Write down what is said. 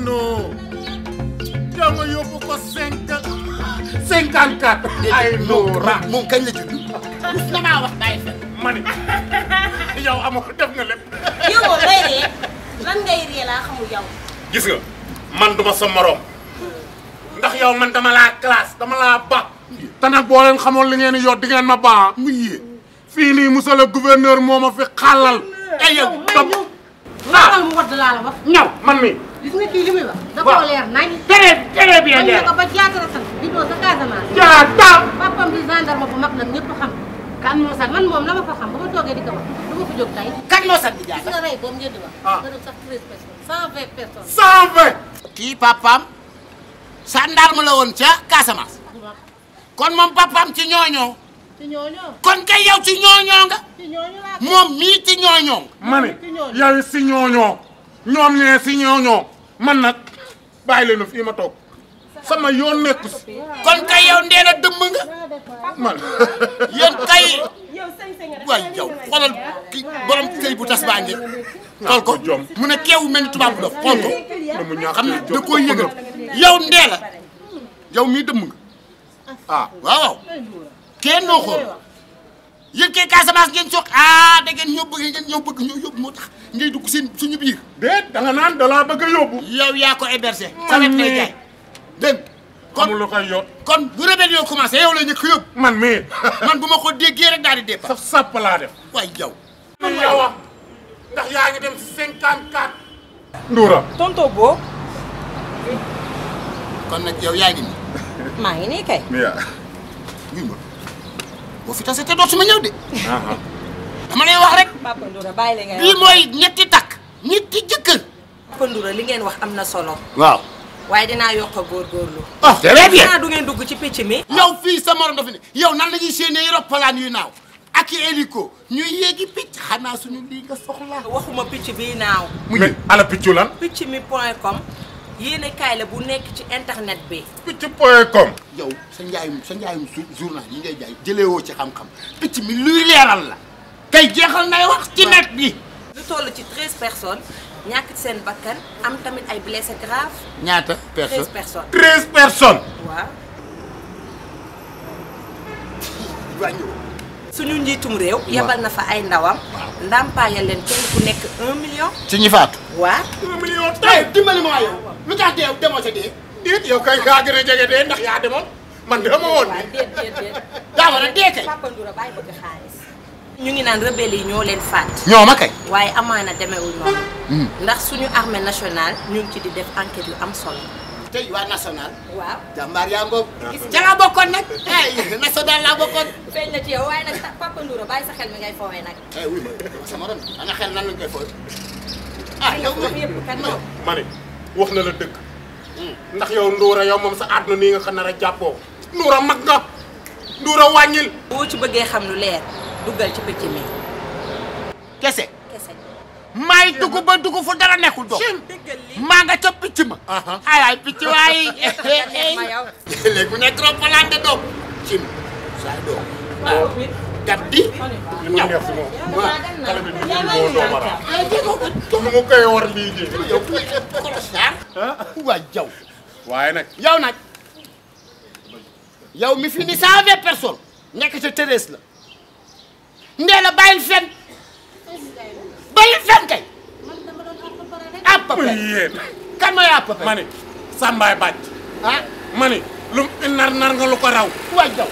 non yow nga yóbbu ko 54 ay Ndoura moom kañ la judd mus na maa wax bàyyi fa mani yow amoo def nga lépp yow moom lay ree lan ngay ree laa xamul yow gis nga man duma sa morom ndax yow man dama laa classe dama laa ba te nag boo leen xamoon li ngeen yor di ngeen ma ba mu yee fii nii monsieur le gouverneur moo ma fi xàllal ay yow waxal mu wadd laa la wax ñaw man mi gis nga kii li muy wax da koo leer nañ très bien man ne ko ba jaata la sant di doo sa Casamance jaata papam di gendarme bu mag nag ñëpp xam kan moo sax man moom la ma fa xam ba ma toogee di ko wax du ma fi jóg tey kan moo sant di gis jaata nga rey boobu ngeen di wax nga def sax 13 personnes 120 personnes 120 kii papaam gendarme la woon ca Casamance kon moom papaam ci ñooñoo ci ñooñoo kon kay yow ci ñooñoo nga ci ñooñoo laa moom mii ci ñooñoo ma ne yow si ñooñoo ñoom nee si ñooñoo man nag bàyyi leen fii ma toog sama yoon nekku si kon kay yow ndeena dëmm nga man yéen kay waay yow xoolal ki borom këy bu tas baa ngi xool ko mu ne keewu mel ni tubaab bu dof xool ko xam ne da koy yëgal yow ndee la yow mii dëmm nga ah waaw kenn noo xool yéen kay Casamance ngeen soog ah da ngeen ñoo bëgg ngeen ñoo bëgg ñoo yóbbu moo tax ngay dugg seen suñu biir déet da nga naan da laa bëgg a yóbbu yow yaa ko hébergé sa wet lay jaay dégg xamul lu koy yot kon bu rébellion commencé yow la ñu ko yóbbu man mii man bu ma ko déggee rek daal di départ saf sàpp laa def waay yow yow wax ndax yaa ngi dem si 54 Ndoura tonto boo kon nag yow yaa ngi nii maa ngi nii kay. oui ma boo fi tase te dootuma ñëw de dama lay wax rek Papa Ndoura bàyyi la ngay lii mooy ñetti takk ñetti jëkkër Papa Ndoura li ngeen wax am na solo. waaw waaye dinaa yokk a góorgóorlu. ah très bien dinaa du ngeen dugg ci picc mi. yow fii sa morom dafa ne yow nan la ñuy séenee roppalaan yu naaw ak i hélico ñuy yéegi picc xanaa suñu lii nga soxla waxuma picc bii naaw. mais ala piccu lan picc mi point com yéene kaay la bu nekk ci internet bi. picc.com yow sa njaayum journal yi ngay jaay jëleewoo ci xam-xam picc mi luy leeral la kay jeexal nay wax ci net bi lu toll ci 13 personnes ñàkk ci seen bakkan am tamit ay blessés graves. ñaata 13 personnes personnes. 13 personnes waaw. waa ñëw suñu njiitum réew. yabal na fa ay ndawam. ndàmpaayal leen kenn ku nekk 1 million. ci ñi faatu waa. 1 million tey dimbali ma yow lu tax dee demoo ca dee déet yow kay kaa gën a jege dee ndax yaa demoon man dama woon waaye déet. daa war a dee kay Papa Ndoura bàyyi bëgg xaalis. ñu ngi naan rebelle yi ñoo leen faat. ñoo ma kay waaye amaana demewul noonu. ndax suñu armée nationale ñu ngi ci di def enquête yu am solo. tey waa national waaw. jàmbaar yaa ngoog ca laa bokkoon nag ay national laa bokkoon feeñ na ci yow waaye nag Papa Ndoura bàyyi sa xel mi ngay foowee nag. wuy ma sama ron ana xel nan lañ koy fooy ah yow wax yëpp kan moom. ma ne wax na la dëgg ndax yow Ndoura yow moom sa àdduna nii nga xam nar a jàppoo Ndoura mag nga Ndoura wàññil boo ci bëggee xam lu leer duggal ci picc mi. kese kese. maay dugg ba dugg fu dara nekkul dox déggal li maa nga ca picc ma ay ay picc waay ma yow. léegi bu nekk roppalaan de doom cim saa doom gat di li mu neex si moom waaw xale bi ñu moo doomara nu mu koy war lii ji yow kolosaar waay jaw waaye nag yow nag yow mi fi ni 120 personnes nekk ca Thérèse la ndee la bàyyil fen bàyyil fen kay à peu près yéen kan mooy à peu près ma ne Sambaay bàcc ah ma ne lu nar nga lu ko raw waay jaw